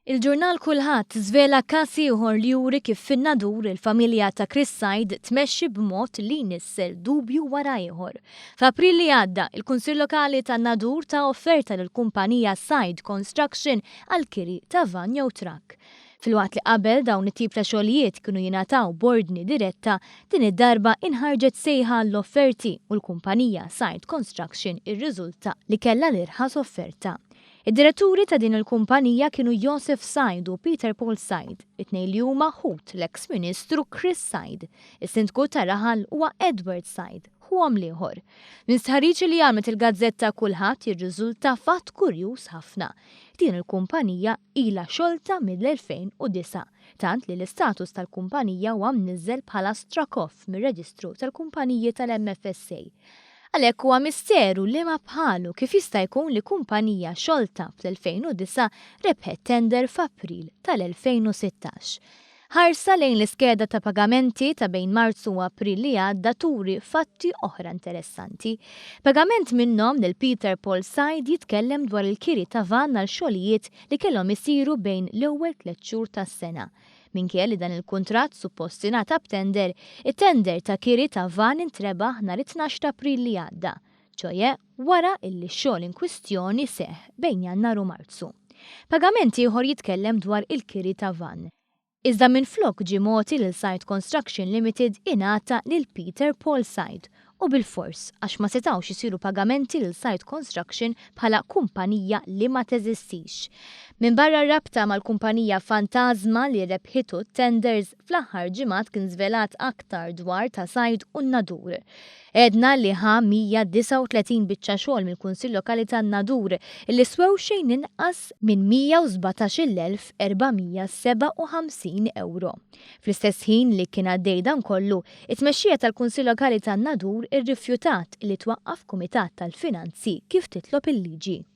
Il-ġurnal Kullħadd żvela każ ieħor li juri kif fin-Nadur il-familja ta' Chris Said tmexxi b'mod li jnissel dubju wara ieħor. F'April li għadda, il-Kunsill Lokali tan-Nadur ta offerta lill-kumpanija Said Construction għall-kiri ta' vann jew trakk. Filwaqt li qabel dawn it-tip ta' xogħlijiet kienu jingħataw b'ordni diretta, din id-darba inħarġet sejħa għall-offerti u l-kumpanija Said Construction irriżulta li kellha l-irħas offerta. Id-diretturi ta' din il-kumpanija kienu Josef Said u Peter Paul Said, it-tnejn li huma ħut l-eks Ministru Chris Said. Is-Sindku tar-raħal huwa Edward Said, ħuhom l-ieħor. Minn stħarriġ li għamlet il-gazzetta Kullħadd jirriżulta fatt kurjuż ħafna. Din il-kumpanija ilha xolta mill-2009, tant li l-istatus tal-kumpanija huwa mniżżel bħala struck off mir-reġistru tal-kumpaniji tal-MFSA. Għalhekk huwa misteru liema bħalu kif jista' jkun li kumpanija xolta fl-2009 rebħet tender f'April tal-2016. Ħarsa lejn l-iskeda ta' pagamenti ta' bejn Marzu u April li għadda turi fatti oħra interessanti. Pagament minnhom lil Peter Paul Said jitkellem dwar il-kiri ta' vann għal xogħlijiet li kellhom isiru bejn l-ewwel tlett xhur tas-sena. Minkejja li dan il-kuntratt suppost ingħata b'tender, it-tender ta' kiri ta' van intrebaħ nhar it-tnax t'April li għadda, ċoe wara illi x-xogħol inkwistjoni seħħ bejn Jannar u Marzu. Pagament ieħor jitkellem dwar il-kiri ta' van. Iżda minflok ġie mogħti lil Site Construction Limited ingħata lil Peter Paul Said u bilfors għax ma setgħux isiru pagamenti lil Site Construction bħala kumpanija li ma teżistix. Minbarra r-rabta mal-kumpanija fantażma li rebħitu t-tenders, fl-aħħar ġimgħat kien żvelat aktar dwar ta' Said u n-Nadur. Għedna li ħa 139 biċċa xogħol mill-Kunsill Lokali tan-Nadur li swew xejn inqas minn 117,457 ewro. Fl-istess ħin li kien għaddej dan kollu, it-tmexxija tal-Kunsill Lokali tan-Nadur irrifjutat li twaqqaf Kumitat tal-Finanzi kif titlob il-liġi.